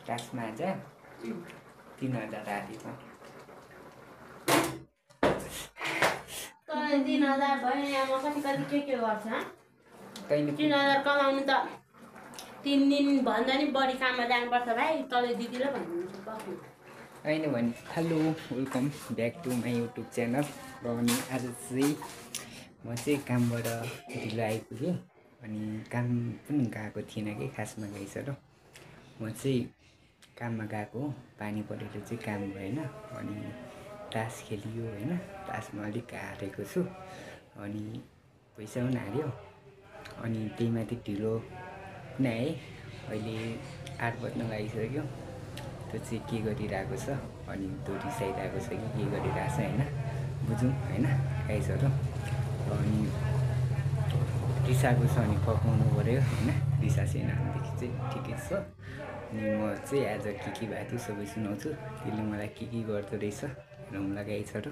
टास्कमा आज 3000 आएको त 3000 भयो अब कति के गर्छ 3000 कमाउनु त 3 दिन भन्दा नि बढी काममा जानुपर्छ भाइ तले दिदीले भन्नुहुन्छ बस्नु हैन भने hello welcome back to my YouTube channel र अनि आज चाहिँ म चाहिँ कामबाट ढिलो आइपुगेँ अनि काम पनि गएको थिइनँ कि खासमा गइछ र म चाहिँ काममा गएको पानी परेर चाहिँ काम भएन अनि तास खेलियो हैन तासमा अलिक हारेको छु अनि पैसा पनि हार्यो अनि त्यही माथि ढिलो नै आएँ अहिले 8 बज्न लागिसक्यो त्यो चाहिँ के गरिरहेको छ अनि त्यो रिसाइरहेको छ कि के गरिरहेको छ हैन बुझौँ हैन गाइसहरु अनि रिसाएको छ अनि पकाउनु पर्यो हैन रिसा छैन भनेदेखि चाहिँ ठिकै छ अनि म चाहिँ आज के भएको थियो सबै सुनाउँछु त्यसले मलाई के गर्दो रहेछ हेरौँला गाइसहरु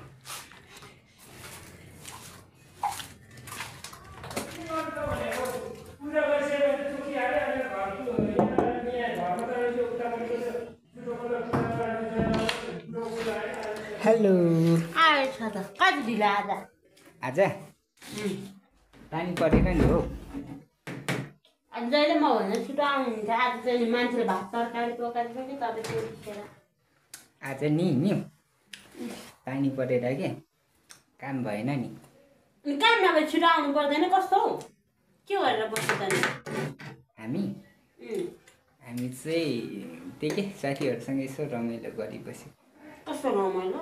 हेलो आएछ त कति ढिलो आज पानी परेन नि हो अनि जहिले म भन्दा छिटो आउनुहुन्छ आज चाहिँ मान्छेले भात तरकारी पकाएर पनि तपाईँ त्यो दिएर आज नि पानी परेर के काम भएन नि अनि काम नभए छिटो आउनु पर्दैन कस्तो हौ के गरेर बस्नु त नि हामी चाहिँ त्यही के साथीहरूसँग यसो रमाइलो गरिबस्यो कस्तो रमाइलो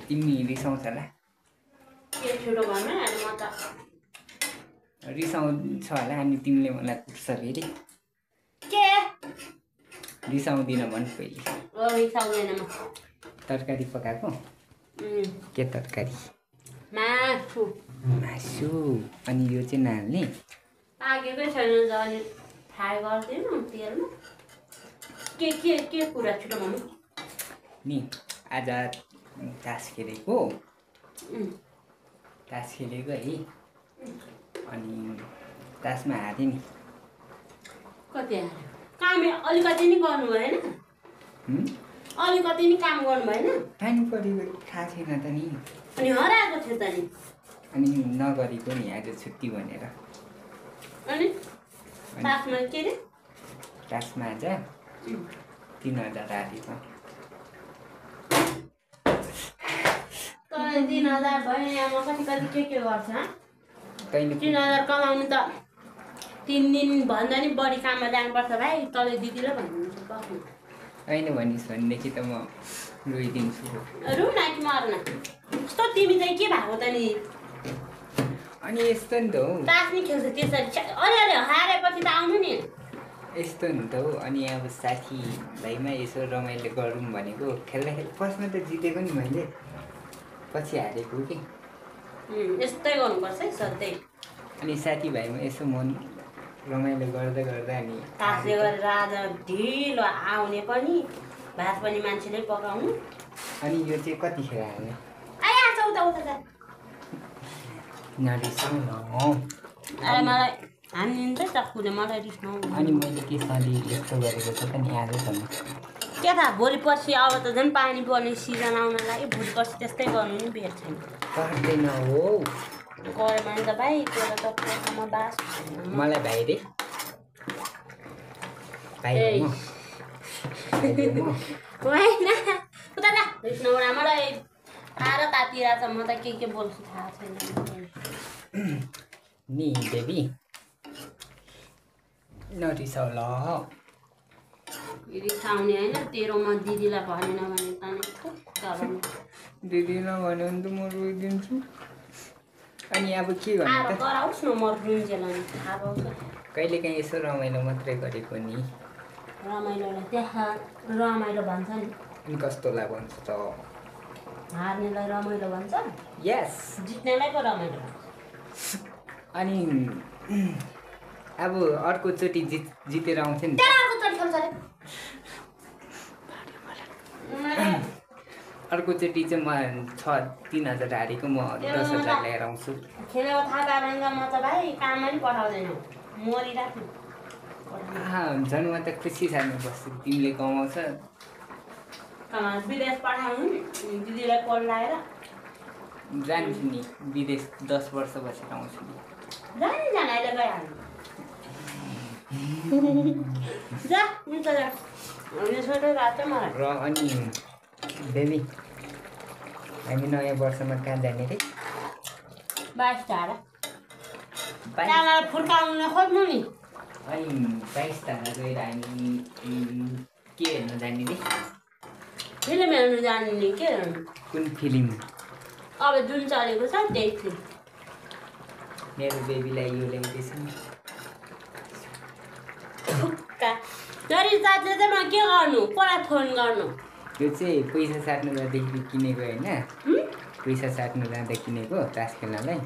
तिमी रिसाउँछ होला के छिटो घरमा अनि म त रिसाउँछ होला अनि तिमीले मलाई कुट्छ फेरि के रिसाउँदिन भन् पहिले रिसाउँदैन म तरकारी पकाएको के तरकारी मासु अनि यो चाहिँ नहाल्ने पाकेकै छैन अनि फ्राई गर्दिनँ तेलमा के कुरा छिटो भन्नु नि आज तास खेलेको है अनि तासमा हारेँ नि कति हाल्यो काम अलिकति नि गर्नु भएन अलिकति नि काम गर्नु भएन पानी परेको थाहा छैन त नि अनि हराएको थियो त नि अनि नगरेको नि आज छुट्टी भनेर अनि तासमा के रे तासमा आज 3000 आएको त 3000 भयो अब कति के गर्छ 3000 कमाउनु त 3 दिन भन्दा नि बढी काममा जानुपर्छ भाइ तले दिदीले भन्नुहुन्छ बस्नु हैन भनिस् भनेदेखि त म रोइदिन्छु रु नाकी मर्न कस्तो तिमी चाहिँ के भएको त नि अनि यस्तो नि त हो तास नि खेल्छ त्यसरी अलिअलि हारेपछि त आउनु नि यस्तो नि त हो अनि अब साथी भाइमा यसो रमाइलो गरौँ भनेको खेल्दा फर्स्टमा त जितेको नि मैले पछि हारेको कि यस्तै गर्नुपर्छ है सधैँ अनि साथीभाइमा यसो मन रमाइलो गर्दा अनि तासले गरेर आज ढिलो आउने पनि भात पनि मान्छेले पकाउनु अनि यो चाहिँ कतिखेर हाल्ने आइहाल्छ उता नरिसाउँ न अरे मलाई हानिदिन्छ चक्कुले मलाई रिस्नु अनि मैले के सधैँ यस्तो गरेको छ त नि आज भन्नु के थाहा भोलि पर्सि अब त झन् पानी पर्ने सिजन आउन लाग्यो भोलि पर्सि त्यस्तै गर्नु नि बेर छैन पर्दैन हो गऱ्यो भने त भाइ त्यो त पोखरमा बास मलाई भाइ रे भाइ होइन उता ला रिस्नुरा मलाई आएर तातिरहेछ म त के बोल्छु थाहा छैन नि बेबी नरिसाउ ल रिसाउने होइन तेरो म दिदीलाई भनेन भने त दिदी नभन्यो भने त म रोइदिन्छु अनि अब के गर्नु त गराओस् न म रुन्जेल अनि थाहा पाउँछ कहिलेकाहीँ यसो रमाइलो मात्रै गरेको नि रमाइलोलाई त्यहाँ रमाइलो भन्छ नि अनि कस्तो लाग्छ त हार्नेलाई रमाइलो भन्छ यस जित्नेलाई पो रमाइलो भन्छ अनि अब अर्कोचोटि जितेर आउँछ नि अर्कोचोटि चाहिँ म 3000 हारेको म 10,000 ल्याएर आउँछु खेलेको थाहा पाएन म त भाइ काममा नि पठाउँदैन मरिरहेको झन् म त खुसी साथमा बस्छु तिमीले कमाउँछ विदेश पठाउनु दिदीलाई पढाएर जान्छु नि विदेश 10 वर्ष बसेर आउँछु नि जाने अहिले गइहाल्नु जा हुन्छ जा छोटो रात मलाई र अनि बेबी हामी नयाँ वर्षमा कहाँ जाने रे 22 टाढा त्यहाँबाट फुर्काउन खोज्नु नि अनि 22 टाढा गएर हामी के हेर्न जाने रे फिल्म हेर्नु जाने नि के हेर्नु कुन फिल्म अब जुन चलेको छ त्यही फिल्म मेरो बेबीलाई यो ल्याउँदैछ नि रिचार्जले चाहिँ म के गर्नु कसलाई फोन गर्नु त्यो चाहिँ पैसा साट्नु जाँदाखेरि किनेको होइन पैसा साट्नु जाँदा किनेको तास खेल्नलाई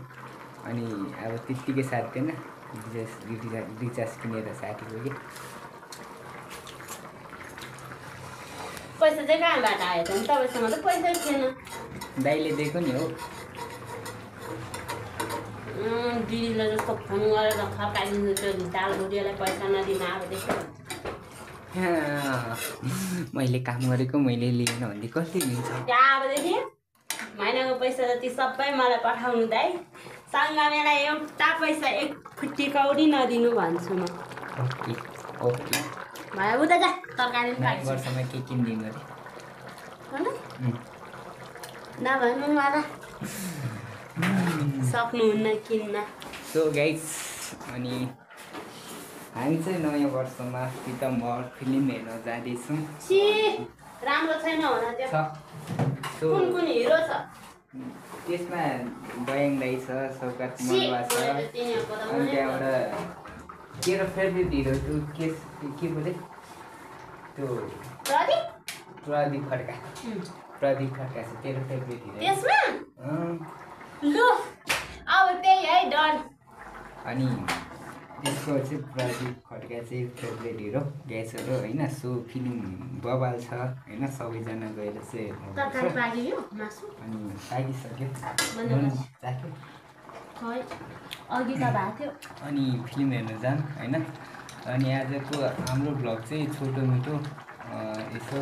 अनि अब त्यत्तिकै साट्दैन रिचार्ज किनेर साटेको कि पैसा चाहिँ कहाँबाट आयो त तपाईँसँग त पैसै थिएन दाइले दिएको नि हो दिदीलाई जस्तो फोन गरेर खपाइदिनु त्यो दाल भुडियालाई पैसा नदिनु अबदेखि मैले काम गरेको मैले लिएन भन्दै कसले लिन्छ अबदेखि महिनाको पैसा जति सबै मलाई पठाउनु दाइ सङ्गमेलाई एउटा पैसा एक फुट्टी कौडी नदिनु भन्छु म ओके ओके भयो उता जा तरकारी पनि पाइन्छ वर्षमा के किनिदिनु अरे नभन्नु मलाई सक्नुहुन्न किन्न सो गाइस अनि हामी चाहिँ नयाँ वर्षमा सितम्बर फिल्म हेर्न जाँदैछौँ सी राम्रो छैन होला त्यो सो कुन कुन हिरो छ त्यसमा बयाङ दाइ छ सौकात मलवा छ अनि त्यहाँबाट तेरो फेभरेट हिरो त्यो के बोले त्यो प्रदीप खड्का छ तेरो फेभरेट हिरो त्यसमा लु अब त्यही है डन अनि त्यसको चाहिँ प्रदीप खड्का चाहिँ फेभरेट हिरो ग्यासहरू होइन सो फिल्म बबाल छ होइन सबैजना गएर चाहिँ तरकारी पाकियो मासु अनि पाकिसक्यो चाख्यो अघि त भएको थियो अनि फिल्म हेर्न जाऊँ होइन अनि आजको हाम्रो भ्लग चाहिँ छोटो मिठो यसो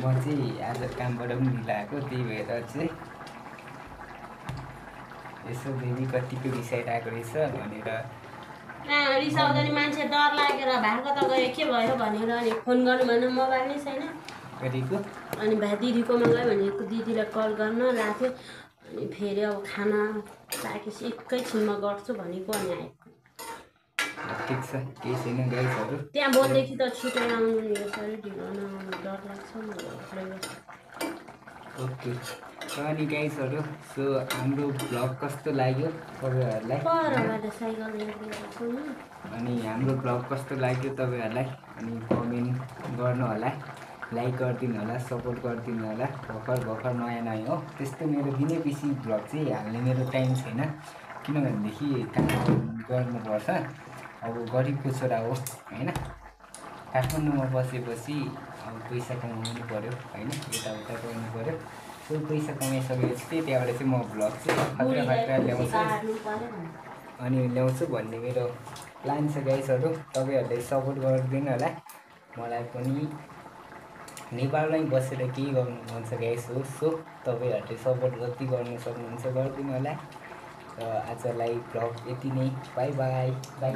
म चाहिँ आज कामबाट पनि ढिलो आएको त्यही भएर चाहिँ यसो बेबी कतिको रिसाइरहेको रहेछ भनेर रिसाउँदा नि मान्छे डर लागेर भएको त गयो के भयो भनेर अनि फोन गर्नु भने मोबाइल नै छैन गरेको अनि भाइ दिदीकोमा गयो भने दिदीलाई कल गर्न लाग्यो अनि फेरि अब खाना पाकेपछि एकैछिनमा गर्छु भनेको अनि आयो ठिक छ केही छैन गाइसहरू त्यहाँ बोल्दैथि त छिटो आउनु नि यसरी ढिलो नआउनु डर लाग्छ नि ओके अनि गाइसहरू सो हाम्रो भ्लग कस्तो लाग्यो तपाईँहरूलाई अनि हाम्रो भ्लग कस्तो लाग्यो तपाईँहरूलाई अनि कमेन्ट गर्नु होला लाइक गरिदिनु होला सपोर्ट गरिदिनु होला भर्खर नयाँ हो त्यस्तो मेरो दिनै बेसी भ्लग चाहिँ हाल्ने मेरो टाइम छैन किनभनेदेखि काम गर्नुपर्छ अब गरिबको छोरा हो होइन काठमाडौँमा बसेपछि अब पैसा कमाउनु पऱ्यो होइन यताउता गर्नु पऱ्यो सो पैसा कमाइसकेपछि चाहिँ त्यहाँबाट चाहिँ म भ्लग चाहिँ खतरा ल्याउँछु अनि ल्याउँछु भन्ने मेरो प्लान छ गाइसहरू तपाईँहरूले सपोर्ट गरिदिनु होला मलाई पनि नेपालमै बसेर केही गर्नु मन छ गाइस हो सो तपाईँहरूले सपोर्ट जति गर्नु सक्नुहुन्छ गरिदिनु होला र आजलाई भ्लग यति नै बाई बाई बाई